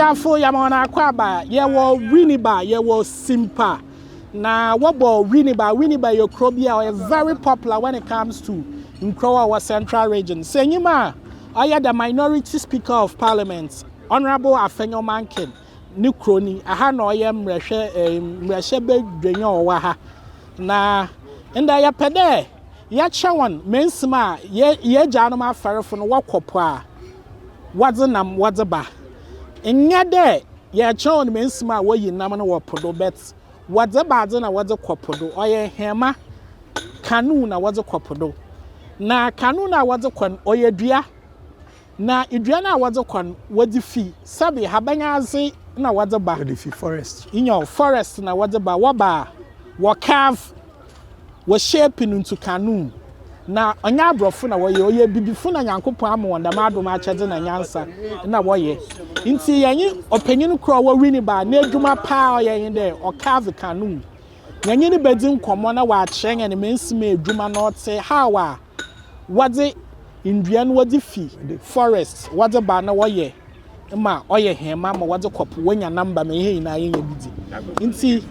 Abusuafo, yɛma hɔn akwaaba. Yɛwɔ Winneba, yɛwɔ Simpa. Na wɔbɔ Winneba. Winneba yɛ kurow bi a ɔyɛ very popular when it comes to nkurow a ɔwɔ Central Region. Sɛ enyim a ɔyɛ the Minority Speaker of Parliament, Honourable Afenyo Mankin ne kurow ni. Aha na ɔyɛ mbrɛhwɛ eh, mbrɛhyɛbadwanyi a ɔwɔ ha. Na ndɛ yɛpɛ dɛ yɛkyerɛ hɔn mansim a yɛ yɛgyanom afarfo no wɔkɔ po a wɔdze nam wɔdze ba. Nnyɛ dɛ yɛrekyerɛ hɔn mansim a woyi nam no wɔ po do but wɔdze ba adze na wɔdze kɔ po do. Ɔyɛ hɛmba, canoe na wɔdze kɔ po do. Na canoe no a wɔdze kɔ no, ɔyɛ dua. Na dua no a wɔdze kɔ no, wɔdze fi sɛbe haban adze na wɔdze ba. Wɔde fi forest. Nyew, forest na wɔdze ba. Wɔba a, wɔ carve, wɔ shape no into canoe. Na ɔnnyɛ aborɔfo na wɔyɛ, ɔyɛ ebibifo na Nyankopɔn ama hɔn dɛm adom akyɛdze na nyansa na wɔyɛ. Ntsi yɛnye ɔpanyin kor a ɔwɔ Winneba n'edwuma paa a ɔyɛ nye dɛ ɔcarve canoe. Yɛnye no bedzi nkɔmbɔ na ɔakyerɛ hɛn mbrɛ ma edwuma no ɔtse, how a wɔdze ndua no wɔdze fi forest wɔdze ba na wɔyɛ ma ɔyɛ hɛmba ma wɔdze kɔ po, wonya number ma hɛn nyinaa yenya bi dzi. Ntsi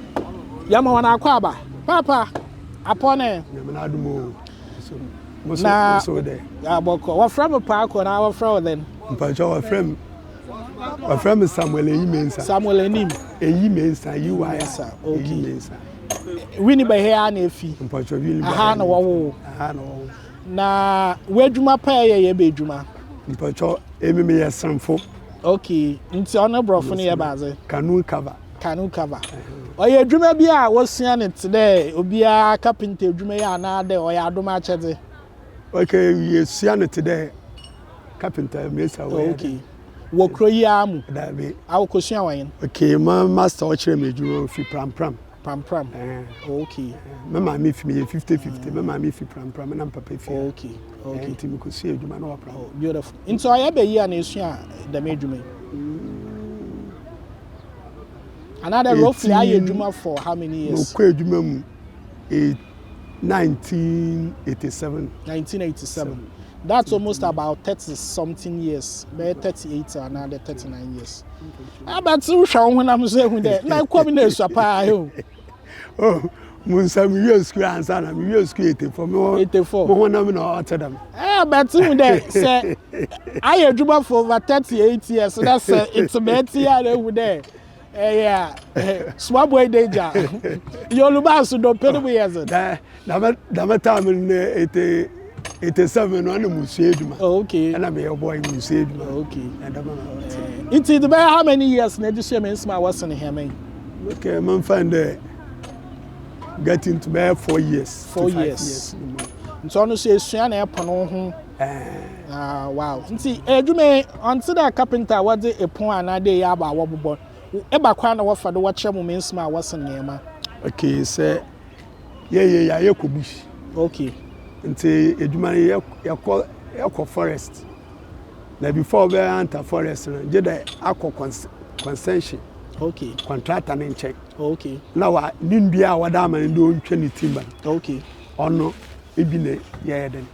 yɛma hɔn akwaaba. Paapa, apɔ ne. Nyame n'adom o. So, mo so, Na mo so dɛ. Abɔkɔ. Wɔfrɛ me Paako na wɔfrɛ wo dɛn? Mpakyɛ wɔfrɛ me Samuel Eyi Mensa. Samuel Anim. Eyi Mensa, Yi Waya. Mensa, Eyi okay. Mensa. Winneba ha na efi. Mpakyɛ Winneba. Aha na wɔwo wo. Aha na wɔwo. Na w'edwuma pa yɛ yɛ bɛ edwuma. Mpakyɛ emi meyɛ seremfo. Okay, nti ɔno borɔfo no yɛ baadze. Canoe carver. Canoe carver. Ɔyɛ edwuma bi a wosua no tse dɛ obiara carpenter edwuma yi anaa dɛ ɔyɛ adom akyɛdze. Okay, yɛsua no te dɛ carpenter mesa wɔ yɛ. Okay. Wɔ kuro yi ara mu. Dabi. Awokosua wɔ yɛn. Okay, ma master ɔkyerɛ me edwuma ofi Prampram. Prampram. Okay. Me maame fi me yɛ 50-50. Me maame fi Prampram na papa fi. Okay. Nti me kosua edwuma na wɔ Prampram. Oh, beautiful. Nti ɔyɛ bɛ yi a na esua dɛm edwuma yi. Another roughly ayɛ edwuma for how many years? Mokɔ edwuma mu 1987. 1987. That's almost about 30 something years. Bɛyɛ 38 another 39 years. Abati wohwɛ wo honam so ehu dɛ na ekɔ mi na esua paa o. Oh, mo nsa mi wie sukuu ansa na mi wie sukuu 84 mi wɔ 84. mo honam na ɔte dɛm. Abati hu dɛ sɛ ayɛ adwuma for over 38 years na sɛ ntemɛti a na ehu dɛ ɛyɛ a small boy danger. Yoruba so dompe no mu yɛ dzen. Dɛ dɛm dɛm time no 87 no ɛna mo sua edwuma. Oh, okay. Ɛna mi yɛ boy mo sua edwuma. Okay. Ɛdɛm na ɔte. Nti de bɛyɛ how many years na ɛde sua me nsɛm a wɔsen hɛmɛ yi? Okay, mo nfa dɛ getting to bɛyɛ 4 years. 4 to 5 years. years. Nti ɔno nso esua na ɛpono ho. Ɛɛ. Ah, wow. Nti edwuma yi ɔnte dɛ carpenter a wɔdze epon anaa de yɛ aba a wɔbobɔ. Eba kwan na wɔfa do wɔkyerɛ mo me nsɛm a wɔsen nneɛma. Okay, sɛ yɛyɛ yɛ ayɛ kɔ bush. Nti edwuma no yɛkɔ forest. Na before ɔbɛ enter forest no, gye dɛ akɔ concession. Contractor ne nkyɛn. Na wa ne ndua a wɔde ama no de ɔntwa ne timber. Ɔno ebi na yɛyɛ den.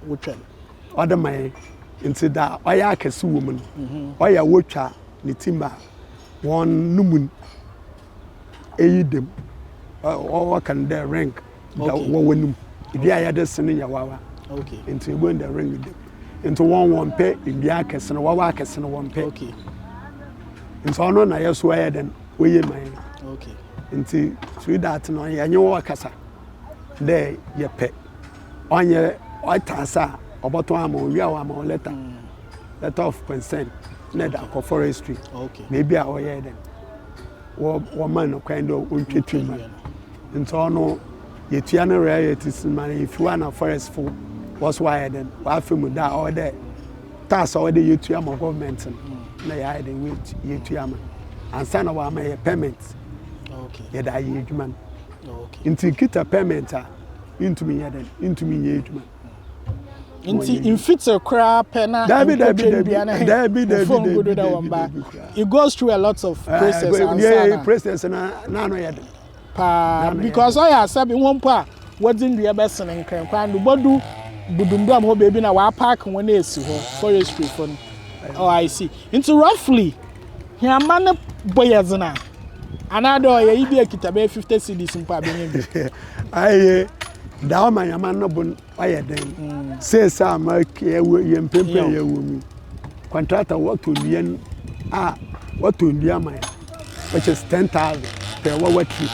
Wotwa. Ɔde ma yɛn. Nti da ɔyɛ akɛse wɔ mu no, ɔyɛ wotwa ne timber wɔn no mu eyi dem. Ɔwɔ kan dɛ ring da wɔwɔ no mu. Ebi a yɛde sene yɛ wawa. Nti ebo dɛ ring dem. Nti wɔn pɛ ndua akɛse no, wawa akɛse no wɔn pɛ. Nti ɔno na yɛ so ɛyɛ den oyɛ ma yɛn. Nti through that no yɛnye wɔ kasa dɛ yɛpɛ ɔnyɛ ɔta asa a ɔbɔtɔn ama owi a wama wo letter of consent na ɛda akɔ forestry. Beebi a ɔyɛ dɛ wɔ wɔma no kwan dɛ ɔntwa timber. Nti ɔno yɛtua no royalties ma no yɛfi hɔ na forest fo wɔso ayɛ dɛ wɔafa mu da a ɔwɔ dɛ tax a ɔwɔ dɛ yɛtua ma government no na yɛayɛ dɛ yɛtua ma ansa na wɔama yɛ permit. Yɛde ayɛ adwuma no. Nti kita permit a ntumi nyɛ dɛ ntumi nyɛ adwuma. Nti mfitiri koraa pɛ na Dabi, dabi, nkotwa dabi, ndua na dabi, dabi, phone dabi, gudu dɛ dabi, wɔn ba. dabi koraa. It goes through a lot of process ansa na. Process na n'ano yɛ den. Paa N'ano yɛ because ɔyɛ asɛbi wɔn mpo a wɔdze ndua bɛsene nkrenkwan do bodu Budumbram hɔ beebi na wɔapack wɔn esi hɔ forestry fo no. Oh, I see. Nti roughly Hɛmba no bo yɛ dzen a, anaadɛ ɔyɛ yi bi a ekita bɛyɛ 50 cedis mpo a ebenya bi? Aye, da ɔma hɛmba no bo ɔyɛ den. Mm. Seesei a ma yɛwɔ yɛ mpempem a yɛwɔ mu yi, contractor wɔtɔ nnua no a wɔtɔ nnua ma yɛn which is 10,000 per wawa tree.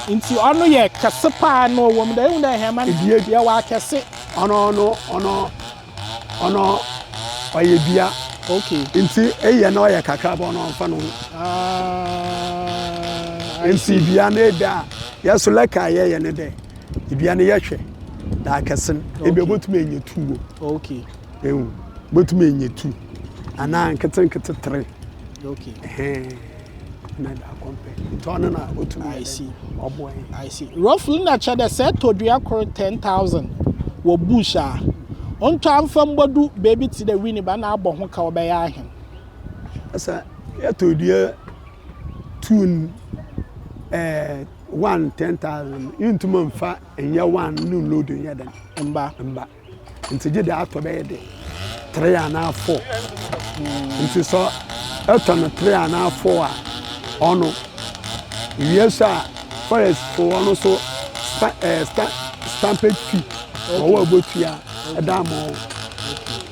Nti ɔno yɛ kɛse paa na ɔwɔ mu dɛ ehu dɛ hɛmba no yɛwɔ akɛse. Ɔno ɔno ɔno ɔno ɔyɛ dua. Okay. Nti eyɛ na ɔyɛ kakraba ɔno ɔmfa no ho. Ah, Nti dua no eda a yɛso lɛka a yɛyɛ ne dɛ dua no yɛhwɛ da akɛse no ebi obotumi enya tu wɔ. Okay. Ehu botumi enya tu anaa nketenkete tere. Okay. Ɛhɛn. Na da akɔmpɛ. Nti ɔno na otumi yɛ dɛ ɔboa yɛn. I see. Roughly na kyerɛ dɛ sɛ ɛtɔ dua kor 10,000 wɔ bush a, ɔntɔ amfa mbodu beebi tse dɛ Winneba na abɔ ho ka ɔbɛyɛ ahen? Sɛ yɛtɔ dua two no ɛɛ one 10,000 inntum mmfa nnyɛ one no load nnyɛ dɛn? Mmba. Mmba. Nti gye dɛ atɔ bɛyɛ dɛ three anaa four. Nti sɛ ɛtɔ no three anaa four a, ɔno ewie so a forest fo ɔno so sta ɛɛ sta stampage fee ɔwɔ ɔbɔtua ɛda ama wo.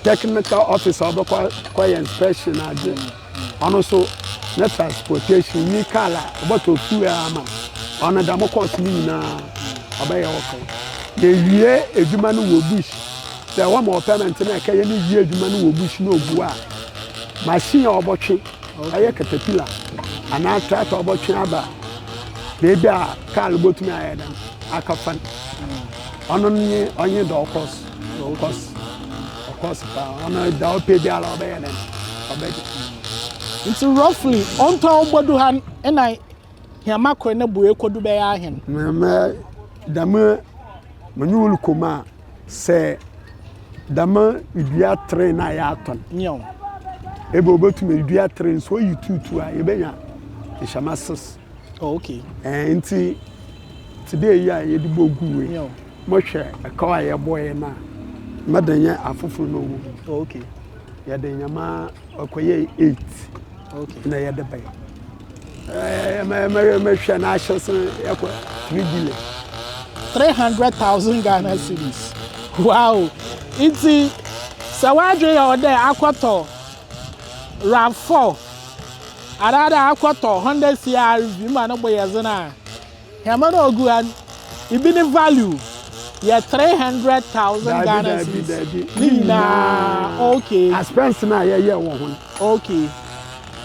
Technical officer ɔbɛkɔ kɔyɛ inspection adze. Ɔno so ne transportation nye kaar a ɔbɔtɔ fuel ama no, ɔno dɛm course no nyina ɔbɛyɛ wo kaw. Yewie edwuma no wɔ bush, sɛ wɔma wo permit na ekɛyɛ no wie edwuma no wɔ bush na ogu a, machine a ɔbɔtwe, ɔyɛ caterpillar anaa tractor a ɔbɔtwe aba beebi a kaar botum ayɛ dɛn akɛfa no, ɔno nye ɔnye dɛ ɔkɔ so. Ɔkɔs ɔkɔs paa ɔno da ɔpɛ biara ɔbɛyɛ dɛn ɔbɛgye. Nti roughly ɔntɔn bodu ha nna hɛmba kor no bo ekodu bɛyɛ ahen? Mɛ dɛm menye wo rokɔ mu a sɛ dɛm dua three no a yɛatɔ no. Nyew. Ebi obotum dua three nso oyi two two a yebenya nhyɛmba six. Oh, okay. Ɛɛ nti tse dɛ iyi a yɛdze bogu yi. Nyew. Mohwɛ ɛkaw a yɛbɔeɛ no a, mɛde nyɛ afoforo na ɔwɔ mu. Oh, okay. Yɛde nneɛma ɔkɔyɛ eight. Okay. Na yɛde bɛyɛ. Ɛɛ mɛ mɛ mɛhwɛ na ahyɛ so yɛkɔ 3 billion. 300,000 Ghana cedis. Wow. Nti sɛ wadwe yɛ ɔdɛ akɔtɔ RAV4 anaadɛ akɔtɔ Honda CRV ma no bo yɛ dzen a, hɛmba no ogu ha no, ibi ne value yɛ 300,000 Daabi Ghana daabi cedis. daabi. Ne nyinaa okay. Expense na yɛyɛ wɔ ho no. Okay.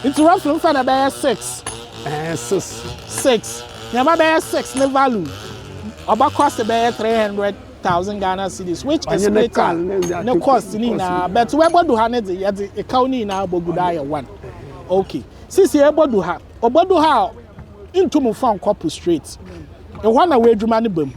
Nti roughly mfa na bɛyɛ six. Ɛɛ six. Six. Nneɛma bɛyɛ six ne value. Ɔba cost bɛyɛ 300,000 Ghana cedis, which is Ɔnye ne split car a ne dze ne cost ne nyinaa. But wɛbɔdu ha ne dze yɛdze ekaw ne nyinaa bɔgu do ayɛ one. Okay. Sisi ebodu ha. Obodu ha a ntum mfa nkɔ po straight. Ɛhɔ na w'edwuma ne bam.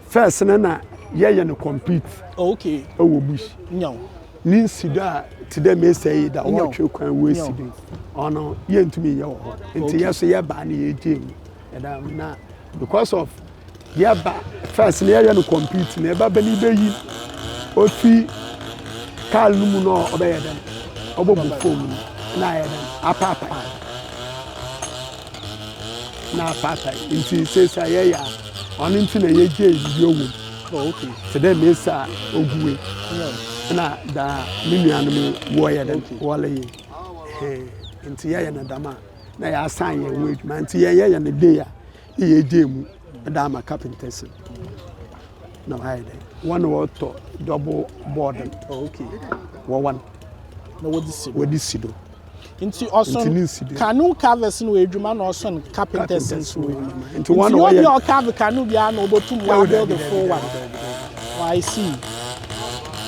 First no na yɛyɛ no complete. Okay. Ɛwɔ bush. Nyaw. Ne nsi do a te dɛ mesa yi da Nyaw. wɔtwe kwan wɔ esi do. Ɔno yɛntumi nyɛ wɔ hɔ. Nti yɛ so yɛba ne yɛgye mu. Ɛda na because of yɛba first no yɛyɛ no complete na ɛba bɛ ne bɛyi ofi car no mu na ɔbɛyɛ dɛn ɔbɛbu fam no na ayɛ dɛn apaapae na apaapae nti seesei a yɛyɛ a ɔno nti na yɛgye biribi wɔ mu. Oh, okay. Te dɛ mesa a ogue Nyaw. na da me nuanom wɔyɛ dɛn Okay. wɔreyɛ ɛhɛn nti yɛyɛ no dɛm a na yɛasan yɛn ho adwuma nti yɛyɛ no day a ne yɛgye mu ɛda ama carpenters na wɔayɛ dɛn wɔn na wɔtɔ double board no. Oh, okay. Wɔwɔ no. Na wɔde si do. Wɔde si do. Nti Nti ne ɔson nsi do. Canoe carvers no wɔ adwuma na ɔson carpenters Carpenters nso no wɔ wɔ adwuma. adwuma. Nti Nti wɔn na nyɛ obi wɔyɛ a ɔcarve canoe biara na obotum Dabi, wa build dabi, full one. dabi, dabi, dabi. Oh, I see.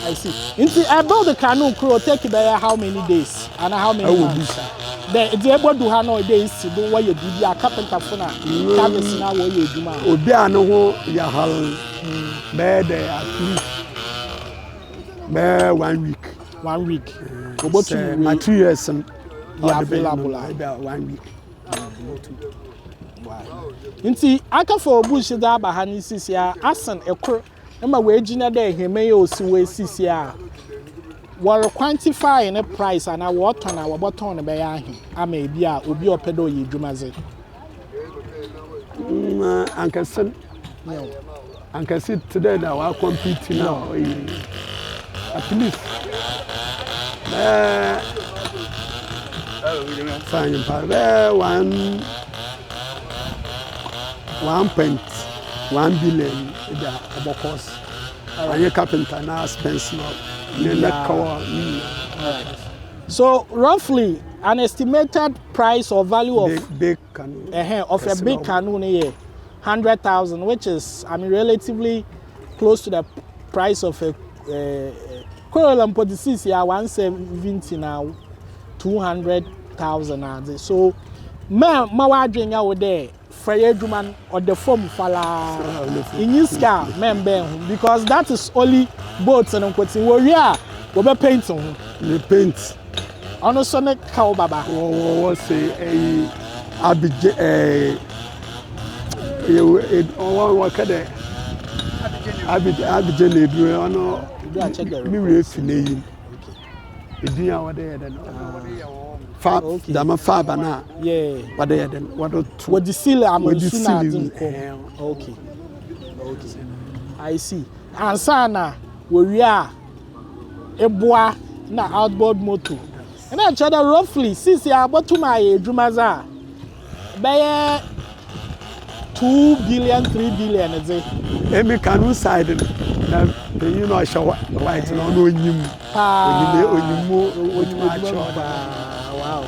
I see. Nti ɛ build canoe koro take bɛyɛ how many days and how many Ɛwɔ months? bush. Dɛ nti ebodu ha na ɔde esi do wɔyɛ biribi a carpenter fo na carvers na wɔyɛ adwuma a. Obi a ne ho yɛ hal bɛyɛ dɛ at least bɛyɛ one week. One week. Obotum Sɛ wei materials no yɛ ɔde bɛyɛ no available a. ebi a one week. Nti akafo bush dze aba ha ne sisi a asen ekor ma woegyina dɛ hɛmɛ yi a osi hɔ esisi a. Wɔre quantify ne price anaa wɔtɔn a wɔbɔtɔn no bɛyɛ ahe ama ebi a obi a ɔpɛ dɛ ɔyɛ edwuma dze? Ankɛse ankɛse tse dɛ dza wɔakɔmpete no a ɔyɛ yi, at least bɛyɛ fa nyimpa bɛyɛ one 1.1 billion da ɔbɔkɔ ɔnye carpenter na spence no ne ne kawa ne nyinaa. So roughly an estimated price or value of big, big canoe of a big canoe no yɛ 100,000, which is, I mean, relatively close to the price of a Corolla mpo de sisi a 170 na 200,000 adze. So ma ma wadwen nya wo dɛ frɛ adwuma no ɔda fam falaa nyi sika mɛmbɛn ho, because that is only boat no nkotsee. Wɔwie a, wɔbɛ paint ho. Ne paint. Ɔno so ne kaw baba. Wɔ se ɛyi abigye ɛɛ ɔwɔ wɔkɛ dɛ abigye abigye na eduro ɔno mi wura efi n'eyi edin a wɔde yɛ dɛ no fa dama fa aba no a wɔde yɛ dɛ no wɔde to. Wɔde seal ama nsu na ade nkɔ. Okay, I see. Ansa na wɔwie a eboa na outboard motor ɛna kyerɛ dɛ roughly sisi a bɔtum ayɛ edwuma dze a bɛyɛ 2 billion, 3 billion dze. Emi canoe side no na panyin na ɔhyɛ white na ɔno onyim. Paa. Onyim mu onyim akyerɛ. Paa. Wow,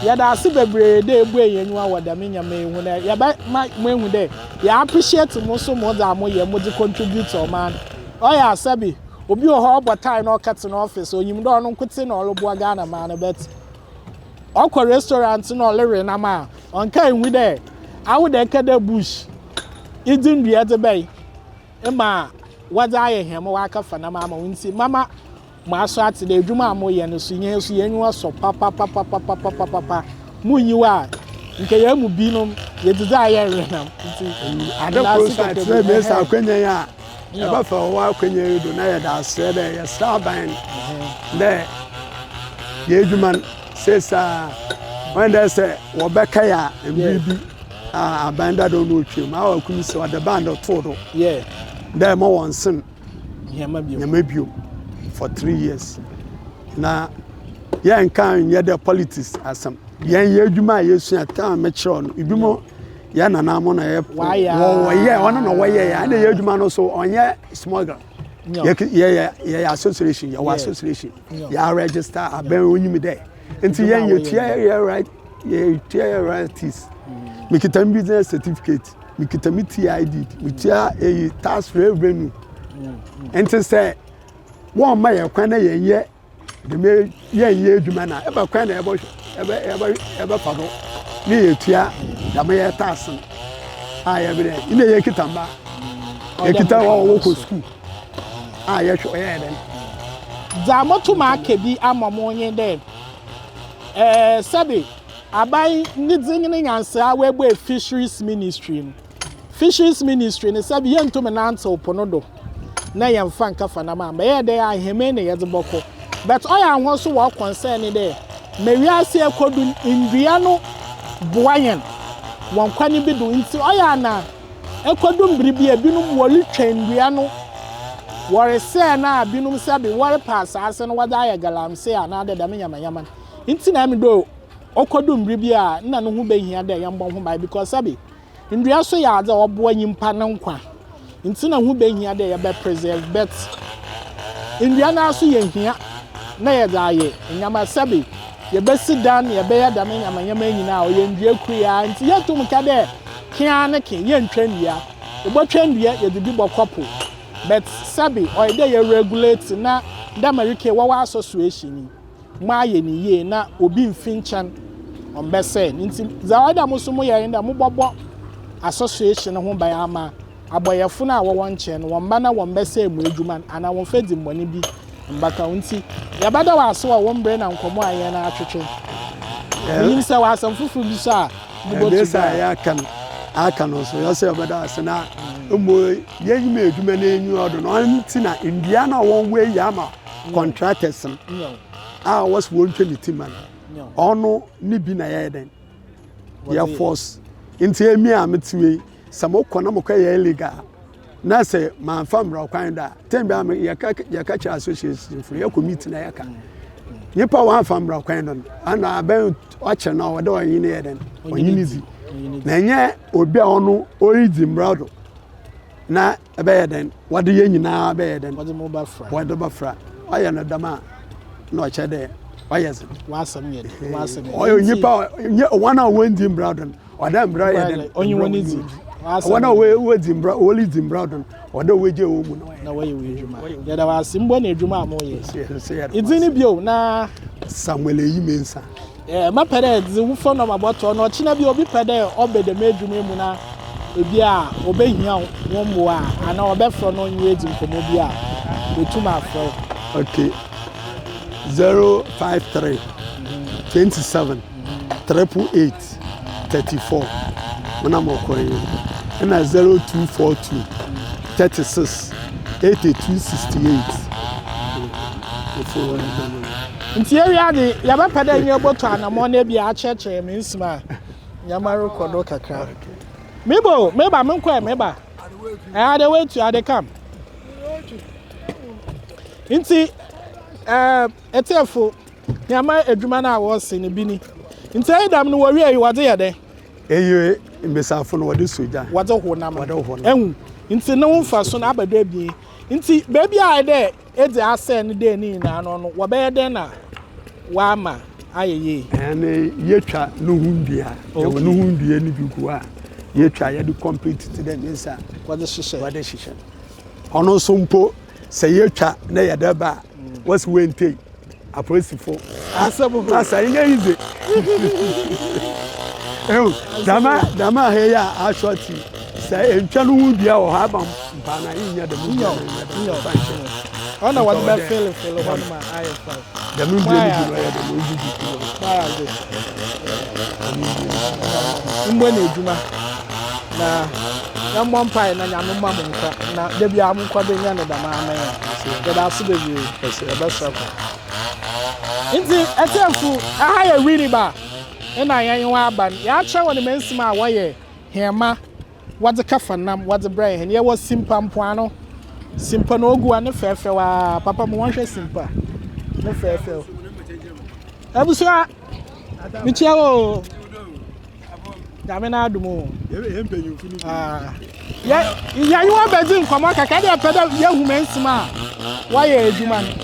yɛda ase bebree dɛ ebu yɛn enyiwa wɔ dɛm nneɛma yi ho na yɛbɛ ma mo ehu dɛ yɛ appreciate mo so mo dza mo yɛ mo dze contribute ɔman. Ɔyɛ asɛbi obi wɔ hɔ ɔbɔ tie na ɔkɛte n'office, onyim dɛ ɔno nkote na ɔreboa Ghana man no, but ɔkɔ restaurant na ɔlewe nam a ɔnka ehu dɛ awo dɛ ɛka dɛ bush idzi ndua dze bɛyi ma wɔdze ayɛ hɛn waka fa nam ama wo. Nti mama mo aso ate dɛ edwuma a moyɛ no so yɛn so yɛn enyiwa sɔ papapapapapapapa. Mo nyiwa a nka yɛn mu binom yɛdzidzi a yɛnwe nam nti. Ade koro so a ɛtena mmiɛnsa akwanya yi a yɛbɛfa wɔ akwanya yi do na yɛde asrɛ dɛ yɛsrɛ aban dɛ yɛn adwuma no seesaa wɔn dɛ sɛ wɔbɛka yɛ a mmiri bi a aban dada no otwa mu a wɔkum sɛ ɔde ban do too do dɛ ma wɔn sen nyama bio for 3 years na yɛn nka nyɛ dɛ politics asɛm. Yɛn yɛ adwuma a yɛsua tan mekyerɛw no ebi mo yɛn nana mo na yɛ wɔyɛ ɔno na wɔyɛ yɛ ɛna yɛ adwuma no so ɔnyɛ smuggle. Yɛ yɛ yɛ association, yɛwɔ association, yɛ register abɛn onyim dɛ nti yɛn yɛ tua yɛ right, yɛ tua yɛ royalties. Mekita mi business certificate, mekita mi TID, metua eyi tax revenue. Nti sɛ wɔn ma yɛ kwan na yɛn yɛ dɛm yɛn yɛ adwuma na ɛbɛ kwan na ɛbɛ ɛbɛ ɛbɛ ɛbɛfa do ne yɛ tua dɛm yɛ tax no a yɛ bɛ dɛ ɛna yɛ kita mba yɛ kita wɔn a wɔkɔ sukuu a yɛhwɛ ɔyɛ yɛ dɛn. Dza motum aka bi ama mo nye dɛ sɛbi aban ne dze ne nyansaa woebue fisheries ministry no. Fisheries ministry no, sɛbi yɛntum nantew po no do na yɛmfa nkafa nam amba yɛyɛ dɛ ahɛmɛ na yɛdze bɔkɔ, but ɔyɛ ahɔ so wɔ concern ne dɛ ma wiase ekodu ndua no boa yɛn wɔn kwan bi do. Nti ɔyɛ ana ekodu mbere bi a binom wɔretwa ndua no, wɔresɛɛ no a binom sɛbi wɔrepa asaase no wɔdze ayɛ galamsey anaadɛ dɛm nyamanyama no. Nti na ɛmi do ɔkɔdu mbere bi a nna no ho behia dɛ yɛmbɔ ho ban, because sɛbi ndua so yɛ adze a ɔboa nyimpa ne nkwa. Nti na ho behia dɛ yɛbɛ preserve, but ndua no aso yɛ hia na yɛdze ayɛ nyama. Sɛbi yɛbɛsi dan, yɛbɛyɛ dɛm nyamanyama nyinaa a ɔyɛ ndua kuru ya. Nti yɛtum ka dɛ kea ne ke yɛntwa ndua, yɛbɔtwa ndua yɛde bi bɔkɔ po, but sɛbi ɔyɛ dɛ yɛ regulate na dɛ America wɔwɔ association yi mo ayɛ ne yie na obi mfi nkyɛn ɔmbɛsɛɛ. Nti dza ɔyɛ dɛ mo so mo yɛ dɛ mobɔbɔ association ho ban ama abɔyɛfo no a wɔwɔ nkyɛn no wɔn mba na wɔn bɛsɛɛ mu adwuma anaa wɔn fɛ dzi mbɔne bi mbaka. Nti yɛbɛda wɔ ase wɔ wɔn mbere na nkɔmɔ a yɛn atwetwe. Menim sɛ wɔ asɛm foforɔ bi so a mobɔtu. Ɛbɛsa a yɛaka no aka no so yɛsɛ yɛbɛda ase na mmo yɛnyim adwuma no enyi ɔdo no. Ɔno nti na ndua no a wɔn wɔ ayi ama. contractors no a wɔsi wɔntwa ne ti ma no ɔno ne bi na yɛyɛ dɛn yɛ force nti emi a mete wei sɛ mokɔ na mokɔ yɛ illegal na sɛ manfa mmara kwan do a tɛn bi a yɛka yɛka kyerɛ association fo yɛkɔ meet na yɛka nyimpa wɔamfa mmara kwan do no ana abɛn ɔkyɛ no a ɔdɛ ɔnye ne yɛ dɛn ɔnye ne dzi na ɛnyɛ obi a ɔno ɔredzi mmara do na ɛbɛyɛ dɛn wɔde yɛn nyinaa bɛyɛ dɛn wɔde mo bɛfra wɔde bɛfra ɔyɛ no dɛm a na ɔkyɛ dɛ ɔyɛ dzen w'asɛm yɛ dɛ w'asɛm yɛ ɔyɛ onipa nyɛ wɔn a wɔndi mbra do no ɔdɛ mbra yɛ dɛn ɔnye wɔn dzi wɔn a wɔdzi mbra wɔdzi mbra do no ɔdɛ wɔgye wɔn mu na wɔyɛ wɔn adwuma yɛda wɔ ase mbɔ na adwuma a moyɛ idzi ne bio na Samuel Eyi Mensah. Eh, mɛpɛ dɛ edze wo phone number bɔto hɔ na ɔkyena bi obi pɛ dɛ ɔba dɛm edwuma yi mu na ebi a obehia wo mboa a anaa ɔbɛfrɛ na ɔnye wo edzi nkɔmbɔ bi a, oetum afrɛ wo. Okay, 053 27 888 34 mo na mo kɔ yi ɛna 0242 36 82 68. Nti yɛwie ade yɛbɛpɛ dɛ nye bɔtɔ anamɔ na ebi akyerɛkyerɛ me nsɛm a nneɛma rekɔ do kakra. Mebo, meba, menkɔ ɛ, meba. Ɛ ade wait you, ade come. Nti ɛɛ etiefo nneɛma adwuma no a wɔrese no bi ni. Nti ɛyi dam no wɔwie yi wɔde yɛ dɛ. Eyi mbesiafo no wɔde sɔ gya. Wɔdze ho nam. Wɔde ho nam. Ehu. Nti ne ho mfaso no abɛdɔ ebien. Nti beebi a dɛ edze asɛɛ no dɛ ne nyinaa no no wɔbɛyɛ dɛn na wɔama ayɛ yie? Ɛne yɛtwa no ho ndua. Yɛwɔ no ho ndua no bi gu hɔ a yɛtwa yɛde complete te dɛ ne nsa. Wɔdze hyehyɛ. Wɔde hyehyɛ. Ɔno nso mpo sɛ yɛtwa na yɛde ba a wɔsi wɔntei. Apolisifo. Asɛm ho. Asa nyɛ easy. Ehu dama dama ha yi a asɔɔte sɛ ntwa no ho dua wɔ hɔ aba mpa na nyɛ dɛm dua no nyɛ dɛm fa nhyɛ. Ɔna wɔde bɛ fele fele hɔ nom a ayɛ fine. Dɛm dua no bi no ɔyɛ dɛm ogugu Ayɛ adze. Mbɔ na edwuma na yɛmbɔ mpae na Nyame mma mo nkwa na da biara mo nkɔ do nyɛ no dɛm ara ma hɛn. Yɛda ase bebree. Yɛbɛsrɛ kwa. Ntsi etiefo, aha yɛ Winneba na yɛnye hɔn aba no. Yɛakyerɛ hɔn mansin a wɔyɛ hɛmba wɔdze kɛfa nam wɔdze brɛ hɛn. Yɛwɔ Simpa mpoano. Simpa na ogu ha ne fɛɛfɛw ara. Papa ma wɔnhwɛ Simpa ne fɛɛfɛw. Ebusua, mekyia wo o. Nyame n'adom o. Ah. Yɛ yɛnye wɔn bɛdzi nkɔmmɔ kakra deɛ pɛ dɛ yɛhu mansim a wɔyɛ adwuma no.